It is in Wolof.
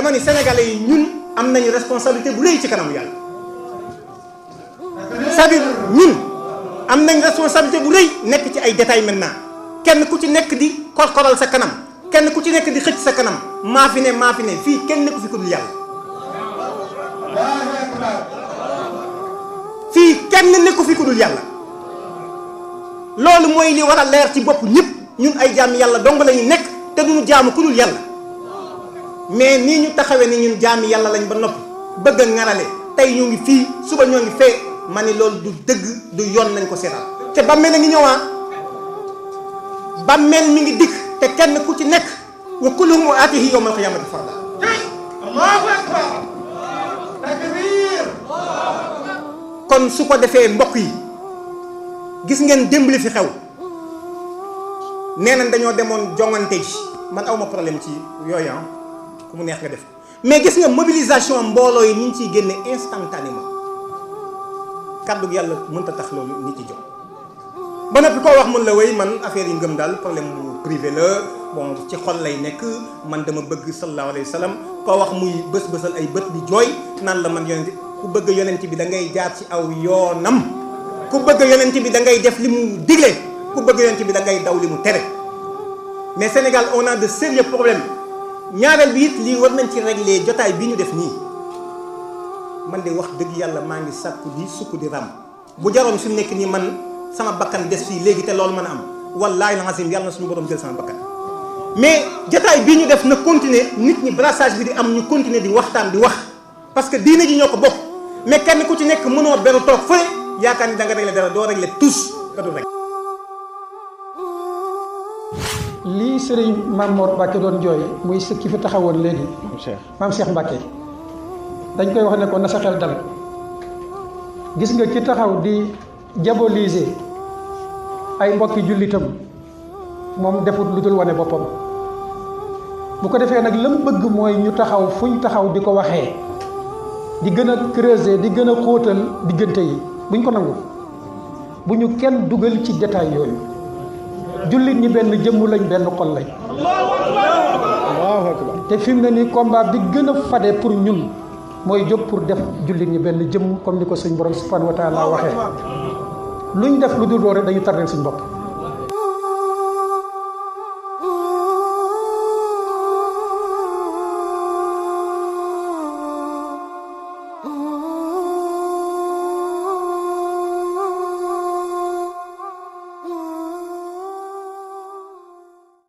dama ni sénégalais yi ñun am nañu responsabilité bu rëy ci kanamu yàlla. c'est-à-dire ñun am nañ responsabilité bu rëy nekk ci ay détails maintenant kenn ku ci nekk di korkoral sa kanam kenn ku ci nekk di xëcc sa kanam maa fi ne fii kenn nekku fi ku dul yàlla. fii kenn nekku fi ku dul yàlla. loolu mooy li war a leer ci bopp ñëpp ñun ay jaami yàlla dong la ñu nekk te duñu jaamu ku dul yàlla. mais nii ñu taxawee ni ñun jaami yàlla lañ ba noppi bëgg a ŋarale tey ñoo ngi fii suba ñoo ngi fee ma ni loolu du dëgg du yoon nañ ko seetaan te bàmmeel a ngi ñëwaa bàmmeel mi ngi dikk te kenn ku ci nekk wa kulluhum aatihi yawmal qiyaamati farda. Allahu akbar takbir. kon su ko defee mbokk yi gis ngeen démb li fi xew nee nañ dañoo demoon jongante ji man awma problème ci yooyu ku mu neex nga def mais gis nga mobilisation mbooloo yi ñu ngi ciy génne instantanément kàddu yàlla mënta tax loolu nit ci jóg ba noppi koo wax mun la wéy man affaire yi ngëm daal problème bu privé la bon ci xol lay nekk man dama bëgg sallallahu alayhi wa sallam koo wax muy bës-bësal ay bët di jooy naan la man yonent ku bëgg yonent bi da ngay jaar ci aw yoonam ku bëgg yonent bi da ngay def li mu digle ku bëgg yonent bi da ngay daw li mu tere mais Sénégal on a de sérieux problèmes ñaareel bi it lii war nañ ci régler jotaay bi ñu def nii man de wax dëgg yàlla maa ngi sàkku di sukk di ram bu jaroon fi mu nekk nii man sama bakkan des fii léegi te loolu mën a am wallaahi lazim yàlla na suñu borom jël sama bakkan mais jotaay bii ñu def na continuer nit ñi brassage bi di am ñu continuer di waxtaan di wax parce que diine ji ñoo ko bokk mais kenn ku ci nekk mënoo beru toog fële yaakaar ni da nga régler dara doo régler tous ka du rek. lii sëriñ Mame Mor Mbacke doon jooy muy ki fi taxawoon léegi maam Cheikh Mbacke dañ koy wax ne ko na sa xel dal gis nga ki taxaw di diaboliser ay mbokki jullitam moom defut lu dul wane boppam bu ko defee nag lam bëgg mooy ñu taxaw fuñ taxaw di ko waxee di gën a creuser di gën a xóotal diggante yi buñ ko nangu bu ñu kenn dugal ci détail yooyu jullit ñi benn jëmm lañ benn xol lañ te fi mu ne nii combat bi gën a fade pour ñun mooy jóg pour def jullit ñi benn jëmm comme ni ko suñ borom subhanahu wa taala waxee luñ def lu dul loolu rek dañu tardeel suñ bopp